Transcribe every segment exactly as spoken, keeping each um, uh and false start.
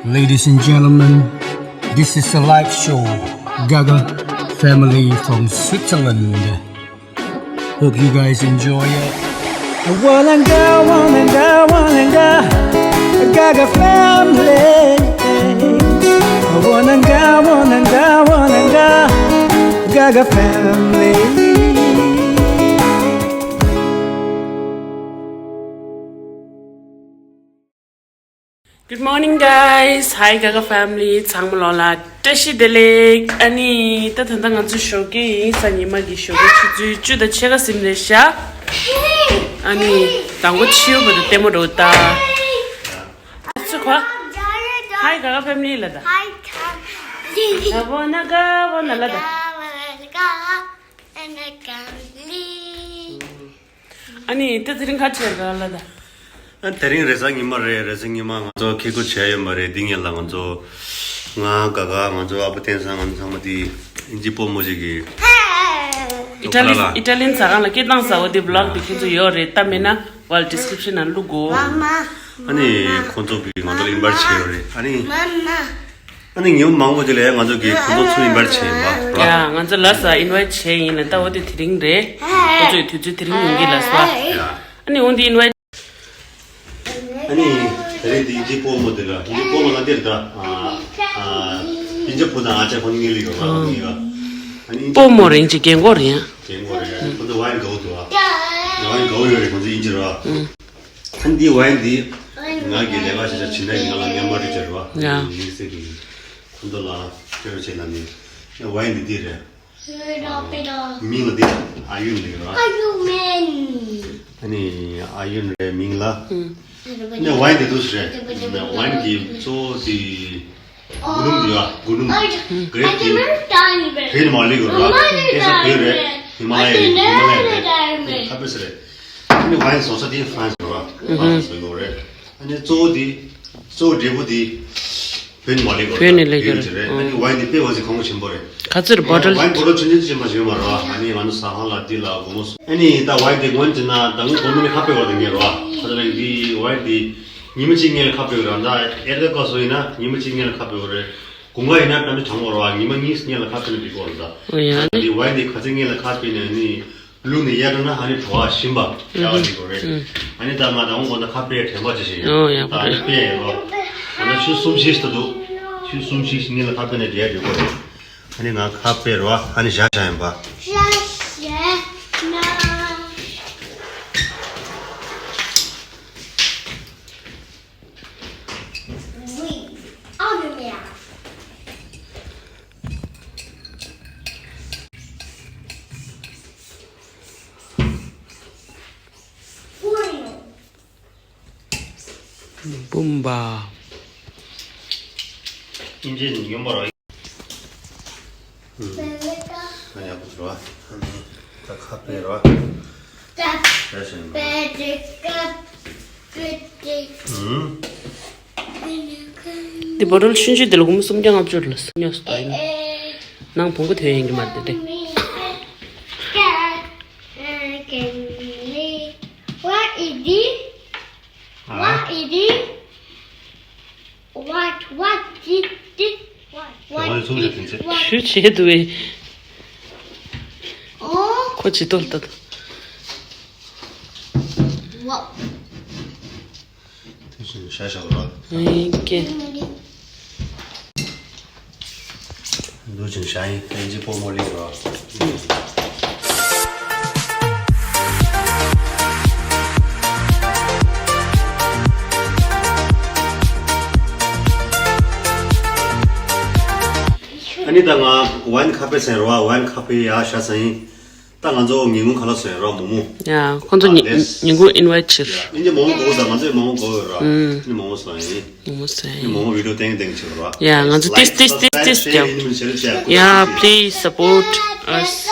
Ladies and gentlemen, this is a live show, Gaga Family from Switzerland. Hope you guys enjoy it. Wananga, wananga, wananga, Gaga Family. Wananga, wananga, wananga, Gaga Family. Good morning, guys. Hi, Gaga Family. ཚང་མ་ལོ་ལ་བཀྲ་ཤིས་བདེ་ལེགས། ཨ་ནི་ད་ད་ལྟ་ང་ཚོ་ཞོགས་ཀས་ཡིན་ས། ཉི་མ་གི་ཞོགས་ཀས་ཆུ་ཚོད་བཅུ་དང་ཕྱེད་ཀ་ཟིན་རེད་ཤག་ཨ་ནི་དང་པོ་ཕྱི་པོ་དང་ལྟད་མོ་འགྲོ་ད། ཚུ་ཁ། Hi, Gaga Family ལ་ད། Hi, Gaga Family. ད་བོ་ན་ག་བོ་ན་ལ་ད། ཨ་ནི་ད་དེ་རིང་ཁ་ཆེར་ག་ལ་ད། ཨ་དེ་རིང་རེས་གཟའ་ཉི་མ་རེད། རེས་གཟའ་ཉི་མ་ང་ཚོ་ཁེ་ཁུ་བྱས་ཡོད་མ་རེད། འདི་ངེད་ལ་ང་ཚོ་ང་ག་ག་ང་ཚོ་ཨ་ཕ་བསྟན་སང་ང་ཚོ་ཚང་མ་དེ་ཨིན་ཇི་སྤོ་མོ་ཅིག་གི་ཨི་ཊ་ལི་ཨི་ཊ་ལིན་ཟ་ཁང་ལ་སྐད་བཏང་ཟ་བ་དེ་བི་ལོག་དེ་ཁྱེད་ཚོ་ཡོད་རེད། ལྟ་མེད་ན་བལ་ཌི་སི་ཀི་རིབ་ཤན་ནང་བླུག་གོ། ཨ་ནི་ཁོང་ཚོ་གི་ང་ཚོ་ལ་ཨིན་བའིཊ་བྱས་ཡོད་རེད། ཨ་ནི། ཨ་ནི་ཉི་མ་མང་པོ་དེ་ལས་ང་ཚོ་གི་ཁོང་ཚོ་ཚུར་ཨིན་བའིཊ་བྱས་ཡིན་པ་ར། ཡ་ང་ཚོ་ལ་ས་ཨིན་བའིཊ་བྱས་ཡིན་ལ། ད་འོ་དེ་དེ་རིང་རེད། ཁོ་ཚོའི་དུས་ཚོད་དེ་རིང་ཡིན་གི་ལ་ས། ཡ། ཨ་ནི་འོ་འདི་ཨིན་བའིཊ། ཨ་ནི་ད་རེས་འདི་ཨིན་ཇི་སྤོ་མོ་དེ་ལ་ཨིན་ཇི་སྤོ་མོ་ལ་དེར་ད་ཨ་ཨ་ཨིན་ཇི་བུ་དང་ཨ་ཅག་ཁོང་གཉིས་ལ་ཡོད་པ་ཁོང་གཉིས་ལ། ཨ་ནི་སྤོ་མོ་རེད། ཨིན་ཇི་རྒན་གོག་རེད། ཡ་རྒན་གོག་རེད། ཁོང་ཚོ་ཝའིན་དགའ་བོ་འདུག་ཨ། ཝའིན་དགའ་བོ་ཡོད་རེད་ཁོང་ཚོ་ཨིན་ཇི་ར། ཨ་འདི་ཝའིན་འདི་ང་གི་ལས་ཀ་བྱེད་ཆ་ཇི་འདྲ་ཡིན་ང་ལ་ངན་པ་རེད་ཅེས་རེད་བ། ཡ། ཡིན་སྲིད་ཀྱི་ཁོང་ཚོ་ལ་སྐྱོ་རེ་བྱེད་ན་ནི་ཝའིན་འདི་འདི་རེད། མིང་ལ་འདི་ཨ་ཡུན་རེད་བ། ཨ་ནི་ཨ་ཡུན་རེད་མིང་ལ། ནི་ཝའིན་འདི་འདུག་རེད། ནི་ཝའིན་འདི་གཙོ་བོ་འདི། གུ་ནུམ་དེ་ཡ་གུ་ནུམ། གྷི་རེབ་དེ། བན་མ་ལི་གོ་ར། ཨེ་ས་བོད་རེད། ཧི་མ་ལ་ཡ་རེད། ཧི་མ་ལ་ཡ་རེད། ཁ་པེ་སི་རེད། ཨ་ནི་ཝའིན་བཟོ་ས་དེ་ཧྥ་རན་སི་རེད་བ། ཧྥ་རན་སི་བཟོ་གི་རེད། ཨ་ནི་གཙོ་བོ་དེ་གཙོ་བོ་འབྲས་བུ་དེ་བོད་ནས་སླེབས་ཡོད་རེད། ཨ་ནི་ཝའིན་དེ་དཔེ་མ་སྲིད་གོང་ཆེན་པོ་རེད། ག་ཚོད་རེད་བོ་ཊལ། ཝའིན་བོ་ཊལ་ཆུང་ཆུང་ཅན་པ་ཞིག་ཡོད་མ་རེད་བ། ཨ་ནི་ང་ཚོ་ཟ་ཁང་ལ་དེ་ལ་སྒོར་མོ་སོ། ཨ་ནི་ད་ཝའིན་དེ་སྔོན་ཅི་ན་ད་སྔོན་གོང་མ་ནས་ཁ་ཕེ་བར་དུ་ངེས་རེད་བ། ཁ་ཚ་ལ་འདི་ཝའིན་དེ། ཉི་མ་གཅིག་སྔོན་ལ་ཁ་ཕེབས་ར། ད་ཨེར་ཀ་ཀ་སོ་ཡིན་ན་ཉི་མ་གཅིག་སྔོན་ལ་ཁ་ཕེབས་རེད། དགུན་ཁ་ཡིན་ན་ད་ནི་གྲང་མོ་ར་བ། ཉི་མ་གཉིས་སྔོན་ལ་ཁ་ཕེབས་ན་འགྲིག་གོ་ར། ད་ཨོ་ཡ། ད་འདི་ཝའིན་འདི་ག་ཚོད་སྔོན་ལ་ཁ་ཕེབས་ནས་ནི་བླུགས་ནས་གཡར་འགྲོ་ན་ཨ་ནི་བྲོ་བ་ཞིམ་པ་ཡག་འགྲིག་གོ་རེད། ཨ་ནི་ད་ང་ད་འོང་གོ་ད་ཁ་ཕེབས་དྲན་པ་ཅི་ཞིག་ཡིན། ཨོ་ཡ། ད་ཨ་ནི་ཕེབས་ཡིན་རོ། ད་ན་ཆུ་གསུམ་བཞི་ཞིག་ད་འདུག་ཆུ་གསུམ་བཞི་ཞིག་སྔོན་ལ་ཁ་ཕེབས་ནས་འགྲིག་འགྲིག་གོ་རེད། ཨ་ནི་ང་ཁ་ཕེབས་རོ། ཨ་ནི་བཞག་བཞག་ཡིན་པ། བཞག་བཞག་ན། Oui. Oh, le merde. Boomba. ཨིན་ཇི་ཡོང་བ་ར། ཨུམ། ཨ་ཡག་པོ་ར། ཨ་ནི་ད་ཁ་ཕེབས་ར། ད་ཞིང་། ཨུམ། འདི་བོ་ཊལ་ཆུང་ཆུང་དེ་ལ་སྒོར་མོ་སུམ་བརྒྱ་ལྔ་བཅུ་ལ་ཉོས་སུ་ད་ཡིན། ནང་བོང་གུ་ཐོན་ཡིན་གྱི་མ་རེད་དེ། What is this? What is this? What, what is this? What, what is this? What? ཞུ་བྱེད་འདུག་བས། Oh. ཁོ་ཇི་ལྟར་ལྟ། Wow. དེ་བཞིན་ཤ་ཤ་ར། ཨེ་ཀེ། འདུག་ཅིང་ཤ་ཡིན་ཨིན་ཇི་སྤོ་མོ་ལིག་ར། ཨ་ནི་ད་ང་ཝའིན་ཁ་ཕེ་ཟེར་བ་ཝའིན་ཁ་ཕེ་ཡ་ཤ་ས་ཡིན། ད་ང་ཚོ་ཉིན་གུང་ཁ་ལག་སོན་ར་མོག་མོག་ཡ། ཁོང་ཚོ་ཉིན་ཉིན་གུང་ཨིན་ཝའིཊ་བྱེད། ཡ། ཨིན་ཇི་མོག་མོག་གོ་ད་ང་ཚོའི་མོག་མོག་གོ་ཡོད་ར། ཨུམ། ཨིན་ཇི་མོག་མོག་སོན་ཡིན། མོག་མོག་སོན་ཡིན། ཨིན་ཇི་མོག་མོག་བི་ཌིའོ་ཏེང་ཏེང་བྱེད་ར། ཡ། ང་ཚོ་ཏིས་ཏིས་ཏིས་ཏིས་ཀྱང་། ཡ། Please support us.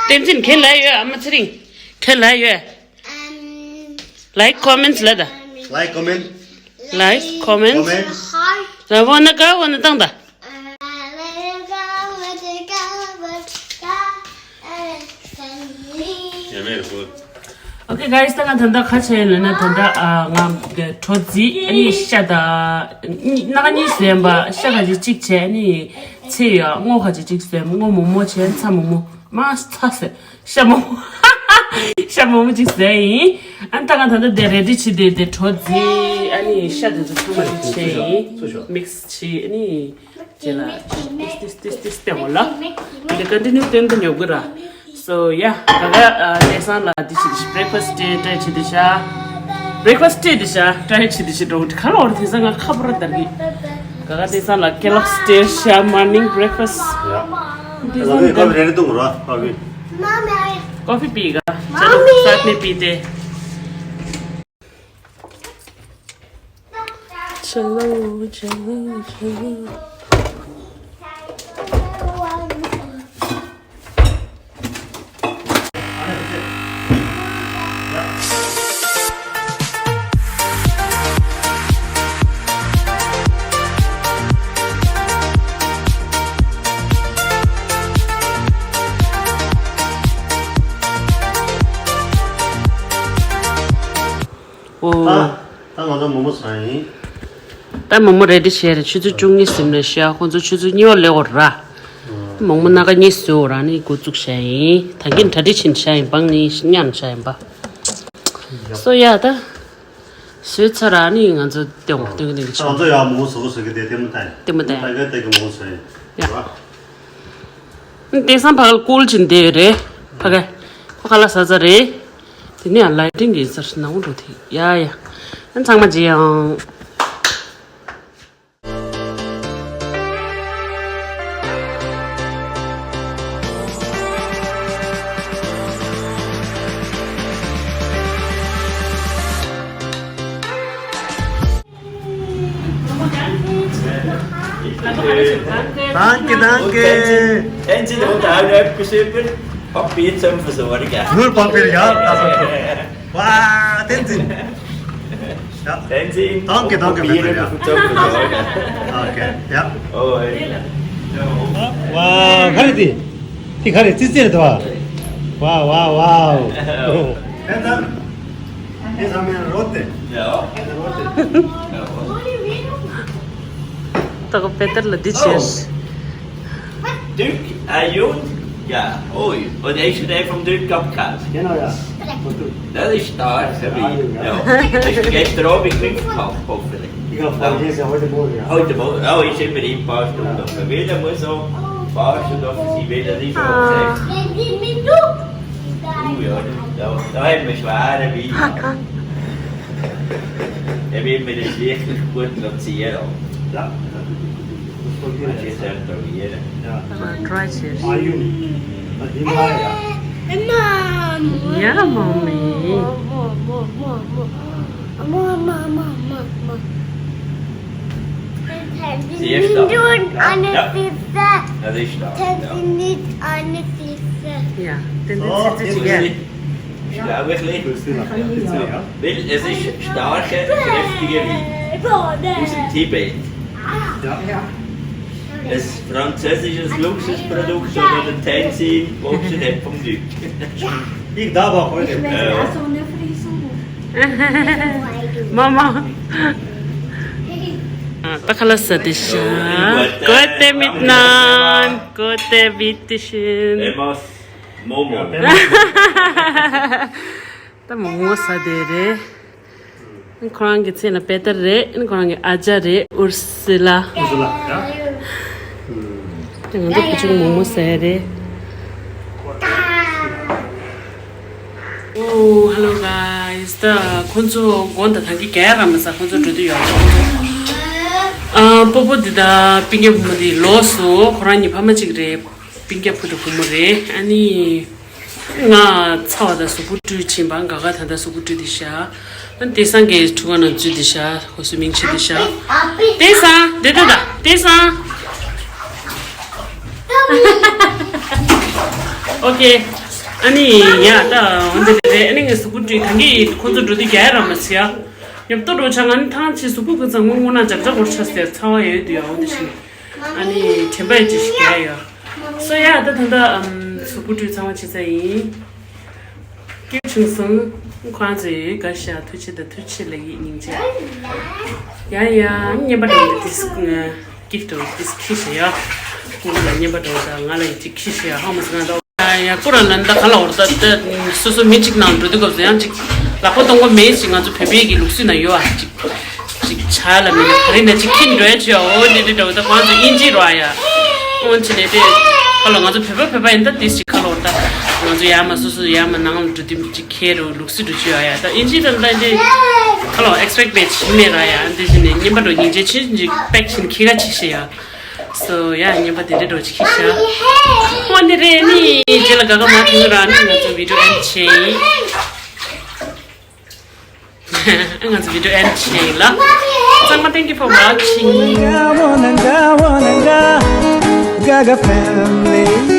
བསྟན་འཛིན་ཁྱེད་ལ་ཡོད་ཨ་མ་ཚེ་རིང་། ཁྱེད་ལ་ཡོད། Like comments ལ་ད། Like comment. Like comments. Comment. ད་བོ་ན་ག་བོ་ན་བཏང་ད། Yeah, very good. Okay, Guys, ད་ང་ད་ལྟ་ག་བྱས་ལབ་ན། ད་ལྟ་ཨ་ང་གྲོ་རྫི། ཨ་ནི་ཤ་དང་སྣ་ཁ་གཉིས་བཟོས་པ། ཤ་ཁ་ཅིག་གཅིག་བྱས། ཨ་ནི་ཚལ་ཡོད། སྔོ་ཁ་ཅིག་གཅིག་བཟོས། སྔོ་མོག་མོག་བྱས། ཚ་མོག་མོག་མ་ཚ་ཟེར། ཤ་མོག་མོག་ཤ་མོག་མོག་ཅིག་བཟོས་ཡིན། ཨ་ནི་ད་ང་ད་ལྟ་དེ་རེ་ཌི་བྱེད་དུས། དེ་གྲོ་རྫི། ཨ་ནི་ཤ་དེ་ཚོ་ཚང་མ་དེ་བྱས་ཡིན། མིག་སི་བྱས། ཨ་ནི། ཅེ་ལ། ཏིས་ཏིས་ཏིས་ཏིས་སྟེ་འོ་ལ། འདི་ཀོན་ཊི་ནིའུ་སྟོན་དུ་ཉོ་གི་ར། So yeah, ད་ག་ཨ་དེང་སང་ལ་འདི་བྱེད་དེ་ཤི། བྷི་རེག་ཕ་སི་ཊི་ཊའི་བྱེད་དེ་ཤ། བྷི་རེག་ཕ་སི་ཊི་ཊའི་དེ་ཤ་ཊའི་བྱེད་དེ་ཤི་འགྲོ་གི། ག་ལ་འོར་དེང་སང་ང་ཁ་པོ་ར་དར་གི། ད་ག་དེང་སང་ལ་ཀེ་ལོག་སི་ཊའི་ཤ། མོར་ནིང་བྷི་རེག་ཕ་སི་ཊི། དེང་སང་ཀོ་ཕི་རེ་རེ་བཏུང་ར། ཀོ་ཕི། ཀོ་ཕི་པི་ག་ཅ་ལག་སཱ་ནི་པི་ཏེ། Cello, cello, cello. ཨོ། ད་ད་ང་ཚོ་མོག་མོག་ཟ་ཡིན། ད་མོག་མོག་རེ་ཌི་བྱས་རེད། ཆུ་ཚོད་བཅུ་གཉིས་ཟིན་ནས་ཤག་ཁོང་ཚོ་ཆུ་ཚོད་གཉིས་པ་སླེབས་ཡོད་ར། མོག་མོག་སྣ་ཁ་གཉིས་བཟོས་ཡོད་ར། ནི་འགོ་བཙུགས་བྱས་ཡིན། ད་གིན་གྲ་སྒྲིག་བྱས་ནས་བཞག་ཡིན། སྦང་ནི་ཉར་ནས་བཞག་ཡིན་པ། སོ་ཡ་ད། བཟོས་ཚར་ར། ནི་ང་ཚོ་སྟོན་སྟོན་གི་སྟོན་གི་ང་ཚོ་ཡ་མོག་མོག་བཟོ་གི་བཟོ་གི་དེ་ལྟད་མོ་ལྟ་ཡིན། ལྟད་མོ་ལྟ་ཡིན། ད་ག་ལྟ་གི་མོག་མོག་བཟོ་ཡིན། ཡ། དེང་སང་ཕ་ག་ལ་ཀུལ་ཅིག་བསྡད་ཡོད་རེད། ཕ་ག་ཁོ་ཁ་ལག་ཟ་ཚར་རེད། དེ་ནས་ལའི་ཊིང་གི་ཟེར་ནང་འགྲོ་དེ། ཡ་ཡ། ཨ་ཚང་མ་མཇལ་ཡོང་། Danke, danke. Tenzin, und auch noch etwas über Papier zum Versorgen. Nur Papier, ja. Also, wow, Tenzin. Ja. Tenzin. Danke, danke, Papier bitte, ja. Zum Versorgen. Danke, ja. Oh, hey. Wow, Kariti. ཏི་ཁ་རེ་ཙི་ཙི་རེད་དོ། ཝའོ་ཝའོ་ཝའོ། ཕན་ཚུན་ཕན་ཚུན་མེད་རོ་ཏེ། ཡ། ཕན་ཚུན་རོ་ཏེ། ད་གོ་པེ་ཏར་ལ་འདི་བྱས། Duke, äh, Jung? Ja, oh, und hast du den vom Duke abgekauft? Genau, ja. Das ist stark, Sabi. Ja. Hast du gestern Abend mitgekauft, hoffentlich? Ich habe vergessen, heute Morgen, ja. Heute Morgen, ja, ist immerhin ein paar Stunden offen. Weil er muss auch ein paar Stunden offen sein, weil er ist auch sehr. Oh ja, da, da haben wir schwere Wein. Er will mir das wirklich gut platzieren. Ja. Das ist jetzt halt probieren. Ja. Try cheers. Ayun. Himalaya. Mom. Yeah, mommy. Mom, mom, mom, mom, mom. Mom, mom, mom, mom, mom. Sehr stark. Ja, ja. Das ist stark, ja. Ja, den, den, ja. Ist, glaube ich, nicht. Weil es ist starker, kräftiger Wein. Aus dem Tibet. Ja. Ein französisches Luxusprodukt oder der Tenzin, Hauptstadt vom Süden. Ich darf auch heute. Ja. Mama. ད་ཁ་ལག་ཟ་དེ་ཤ། Gute Miteinander. Gute Bitteschön. Momo. ད་མོག་མོག་ཟ་དེ་རེད། ཁོ་རང་གི་མཚན་ལ་པེ་ཏར་རེད། ཁོ་རང་གི་ཨ་ཅག་རེད། ཨུར་སི་ལ། ཨུར་སི་ལ། ཡ། ད་ང་ཚོ་བུ་ཆུང་མོག་མོག་ཟ་ཡ་རེད། Oh, hello guys. ད་ཁོ་ཚོ་དགོང་དག་ད་གིན་ག་ར་མ་ཟ། ཁོ་ཚོ་འགྲོ་དུས་ཡོད། ཨ། སྤོ་བོ་འདི་དང་སྤུན་ཀྱག་བུ་མོ་འདི་ལོགས་སུ། ཁོ་རང་གཉིས་ཕ་མ་གཅིག་རེད། སྤུན་ཀྱག་བུ་དང་བུ་མོ་རེད། ཨ་ནི། ང་ཚ་བ་དང་གཟུགས་པོ་བཀྲུས་ཕྱིན་པ། ང་ག་ད་ལྟ་གཟུགས་པོ་བཀྲུས་ཏེ་བཞག་ཨ་ནི་དེང་སང་གི་ཁྲུས་ཁང་ནང་འཛུལ་ཏེ་བཞག་ཁོ་ཚོའི་མིང་ཆད་དེ་བཞག་དེང་སང་དེ་ད་ད་དེང་སང་། ཨོ་ཁེ། ཨ་ནི་ཡ་ད་འོན་ཏེ་རེད། ཨ་ནི་ངས་གཟུགས་པོ་བཀྲུས། ད་གིན་ཁོ་ཚོ་འགྲོ་དུས་རྒྱག་ཡ་རག་མ་སོང་ཡ། ཉོབ་ཏོ་འགྲོ་ཆ། ང་ནི་ཐང་ཆད། གཟུགས་པོ་ཁོ་ཚང་སྔོན་སྔོན་ན་འཇག་འཇག་འོར་ཆ་ཟེར། ཚ་བ་ཡོད་དུས་ཡ། འོན་ཏེ་ཞིག་ཨ་ནི་དྲན་པ་ཡོད་ཅིག་ཞིག་རྒྱག་ཡ། སོ་ཡ་ད་ད་ད་ཨམ་གཟུགས་པོ་བཀྲུས་ཚང་མ་བྱས་ཚར་ཡིན། བྱུང་སོང་། ཁོང་ཚོས་དགའ་ཤ་ཐུགས་རྗེ་དང་ཐུགས་རྗེ་ལ་ཡིད་སྙིང་རྗེ། ཡ་ཡ་རྔན་པ་འདྲ་བོ་འདི་ཏིས་gift འདི་ཏིས་ཁྱེར་ཤག་ཡ། ཁོང་ཚོ་ལ་རྔན་པ་འདྲ་བོ་དང་ང་ལ་ཡིན་ཅིག་ཁྱེར་ཤག་ཡ། ཧ་མ་སི་ང་ད། ཡ་ཡ་ཀུ་ར་ལན་ད་ག་ལ་འོར་ད་ད་སོ་སོ་མི་གཅིག་ནང་འགྲོ་དུས་སྐབས་སུ་ཡང་ཅིག་ལག་པ་སྟོང་པ་མེད་ཅིག་ང་ཚོ་བོད་པའི་གི་ལུགས་སྲོལ་ན་ཡོད་ཨ་ཅིག་ཅིག་བྱ་ལ་མིན་ན་ག་རེ་ན་ཅིག་ཁྱིམ་འགྲོ་ཡ་བྱོས་ཨ། འོ་འདི་འདྲ་འདྲ་བོ་ད་ཁོང་ཚོ་དབྱིན་ཇི་རོ་ཨ་ཡ། འོན་ཅི་ནས་དེ་ཁ་ལོ་ང་ཚོ་བོད་པ་བོད་པ་ཡིན་ད་དེ་ཞིག་ཁ་ལོ་ད་ང་ཚོ་ཡ་མ་སོ་སོ་ཡ་མ་ནང་ལ་འགྲོ་དུས་ཅིག་ཁྱེར་རོ་ལུགས་སྲོལ་འགྲོ་བྱོས་ཨ་ཡ། ད་དབྱིན་ཇི་ད་ད་འདི་ཁ་ལོ་expect བྱེད་ཀྱི་མེད་ར་ཡ། འདི་བཞིན་ནས་རྔན་པ་འགྲོ་སྙིང་རྗེ་ཆེ་ཅིག་པེག་བྱེད་ནས་ཁྱེར་ག་ཅིག་ཤེས་ཡ། སོ་ཡ་རྔན་པ་དེ་འདྲ་འགྲོ་ཅིག་ཁྱེར་ཤག་འོ་འདི་རེད་ནི་རྗེས་ལ་དགའ་དགའ་མ་ཐུག་ར་ནི་ང་ཚོ་video end བྱེད་ཡིན། ང་ཚོ་video end བྱེད་ཡིན་ལ། ཚང་མ་thank you for watching. Gaga family.